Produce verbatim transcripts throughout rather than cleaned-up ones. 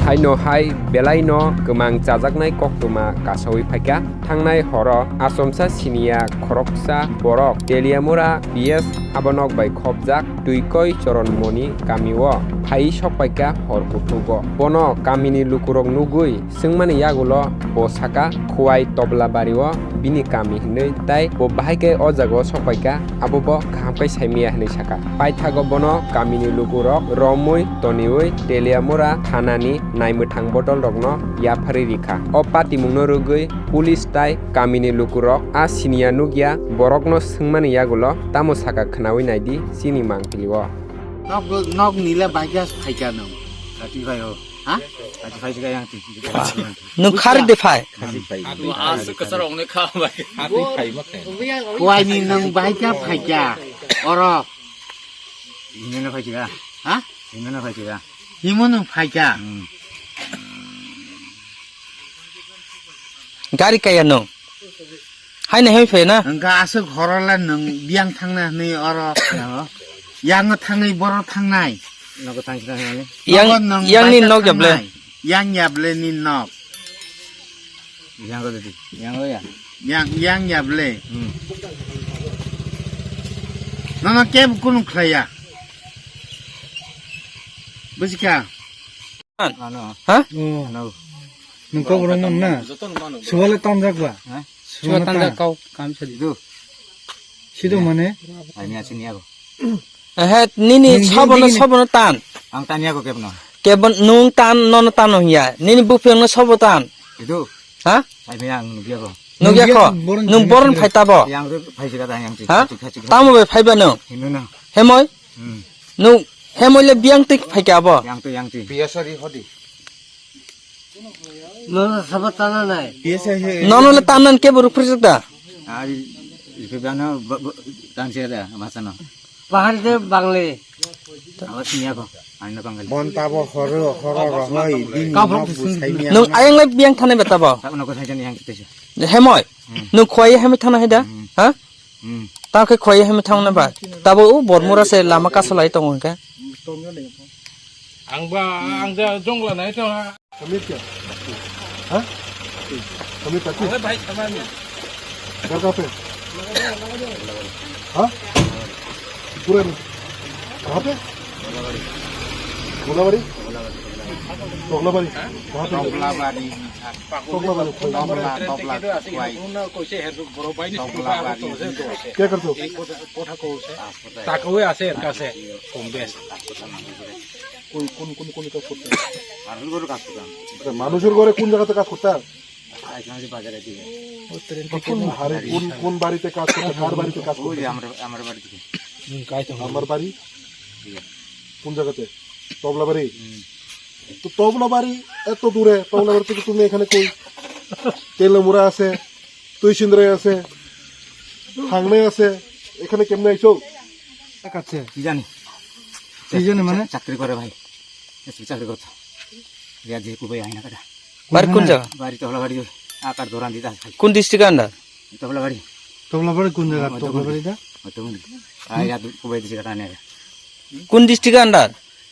Haino hai belaino kwmang chajaknai koktwma kasaui phaikha. Thangnai horo achomsa siniya khoroksa borok Teliamura P S habanok bai khopjak Twikoi Choronmoni kamio phai sokpaikha hor kuthugo. Bono kamini lukurok nugui swngmani yagulo bo saka, Khowai Toblabario bini kami hinwi, tai bo bahai khe o jagao sokpaikha, abo bo kaham khe saimaya hinwi saka. Paithago bono kamini lukurok romwi toniwi Teliamura thanani naimwthang bodolrokno yapharwi rikha. O patimungno rwgwi police tai kamini lukurok a siniya nukya borokno swngmani yagulo tamo saka khwnawi naidi chini mangpilio. Nok, nok nila baikha phaikha nung. Kati phaio. Ha? Kati phai sikai yang ti. Nung khari de phai. Khasi phai. Adu aswk kwchar ongni kha bai. Hati phai ma khe. Kuai ni nung baikha phaikha. Oro. Himena phaikha. Ha? Himena phaikha. Himo nung phaikha. Hmm. Gari kaya nung. Haino hemai phai na? Wngkha aswk horola nwng biyang thangna hwnwi oro yango thangwi boro thangnai. Nogo thangsi thangmani. Yang, nogo nwng yang ni baisa nok yable. Thangnai. Yang yable ni nok. Yang go didi. Yang go ya. Yang, yang yable. Hmm. Nono kebo kunu khlaiya. Busikha? Ano. Ha? Oh. Ano. Nung kok rong man na? Suwale tanjak ba? Ha? Suwale tanjak kau kam sadi. Itu. Sido mane? Ani asin ya ko. Eh, nini nung sabono, digi, digi. Sabono tan. Ang tanya ko kebno. Kebon nung tan, nono tan no hiya. Nini bupeng no sabo tan. Itu. Ha? Ai me ang nugya ko. Nugya ko. Nugya ko, boron nung boron phai tabo. Yang tu phai siga yang tu. Ha? Tamo be phai ba nung. Himena. Hemoi? Hmm. Nung hemoi le biyang tik phai kya bo? Yang tu, yang tu. Biasa ri hodi. Nono sabo tana nai. Biasa he. Nono le tanan ke buru phrisuk da? Ari, ipe bana, ba, ba, tan sia da, masa no. Pahar de bangle. Awas niya ko, ani no bangle. Bon tabo horo, horo rohoi, bini kaprok nok bu saimia. Nung ayang le biyang thane beta bo? Tabo no ko sai jani yang kita sih. Hemoi. Hmm. Nung khwai hemoi thana hai da? Hmm. Ha? Hmm. Ta khe khoi hem thang na ba. Tabo u bor mura se lama kasolai tongo hwnkhe. Ang ba, ang ja jongla nai to ha. Samir kya? Ha? Samir kya? Ang bhai samani. Ghar kahan pe? Ha? Pura mein. Kahan pe? Tobla bari. Tobla bari? Kahan pe? Tobla bari. Tobla bari. Tobla, tobla, khwai. Tobla bari. Kya karte ho? Taka oi ase, er ka ase, kom bes. কোন, কোন, কোন, কোন কাজ করতে? মানুষের ঘরে কাজ করতাম। আচ্ছা, মানুষের ঘরে কোন জায়গাতে কাজ করতাম? আজকে আমাদের বাজারে দিয়ে। কোন হারে, কোন, কোন বাড়িতে কাজ করতে? কার বাড়িতে কাজ করতে? ওই যে আমরা, আমার বাড়ি থেকে। হুম, কাজ তো আমার বাড়ি? ঠিক আছে। কোন জায়গাতে? তবলাবাড়ি? হুম। তো তবলাবাড়ি এত দূরে, তবলাবাড়ি থেকে তুমি এখানে কই? তেলেমুড়া আছে, তুই সিন্দ্রাই আছে, হাংনাই আছে, এখানে কেমনে আইছো? কাছে। কি জানি? কি জানি মানে? চা-, চাকরি করে ভাই। এসপি চাকরি করতো। রিয়া দিয়ে কুবাই আইনা কাটা। বাড়ি কোন জায়গা? বাড়ি তবলাবাড়ি, আকার দৌড়ান দিতে আসে। কোন district under? তবলাবাড়ি। তবলাবাড়ি কোন জায়গা? মধ্যমন্ডি। তবলাবাড়িটা? মধ্যমন্ডি। আই, আর কুবাই দিছে কাটা নেই। কোন district under?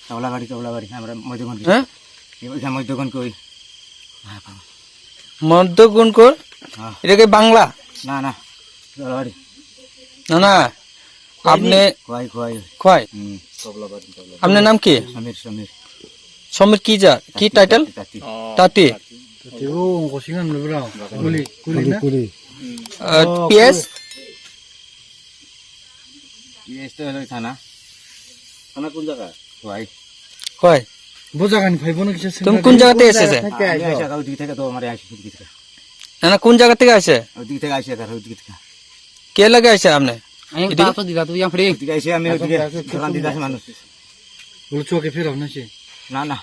তবলাবাড়ি, তবলাবাড়ি, আমরা মধ্যমন্ডি। হ্যাঁ? এ, ওইখানে মধ্যগণ কই? হ্যাঁ, বাবা। মধ্যগণ কই? হ্যাঁ। এটা কি বাংলা? না, না, তবলাবাড়ি। না, না, আপনি খোয়াই, খোয়াই। খোয়াই? হুম। আপনার নাম কি? সমীর, সমীর। সমীর কি যা-, কি title? তাঁতি, তাঁতি। তাঁতি। তাঁতি, ও, কোচিং আনলো, ব্রা। কুলি, কুলি না? কুলি। আহ, ও, পিএস? কুলি। পিএস তো হলো থানা। থানা কোন জায়গা? খোয়াই। খোয়াই। বোঝা গান ভাই বোন কিছু তুমি কোন জায়গা থেকে এসেছে? আমি আইসা, ওই দিক থেকে তো আমার আইসা, ওই দিক থেকে। না, না, কোন জায়গা থেকে আসে? ওই দিক থেকে আইসা, তার ওই দিক থেকে। কে লাগে আসে আপনি? আমি এদিকে? পাঁচশো দিলা, তুই আমার ফ্রি। ওই দিকে আইসা, আমি ওই দিকে দোকান দিতে আসি মানুষ। বলে চোখে ফেরাও না সে? না, না।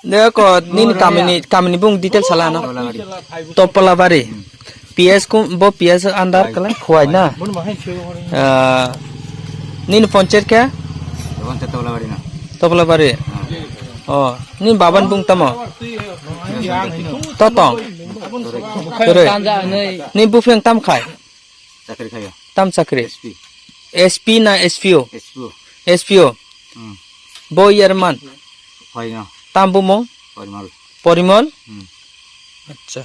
Deko, nini kamini, kamini bung detail sala no. Topalabari. Topalabari. Hmm. P S kum, bo P S under kala khwai na. Ah, nini poncher kya? Poncher Topalabari na. Topalabari. Hmm. Oh, nini baban bung tamo? Totong. Tore. Nini bufeng tam khai? Chakri khayo. Tam chakri? S P. S P na S P O? S P O. S P O. Hmm. Bo yarman? Khwai no. Tam bumung? Porimol. Porimol? Hmm. Acha.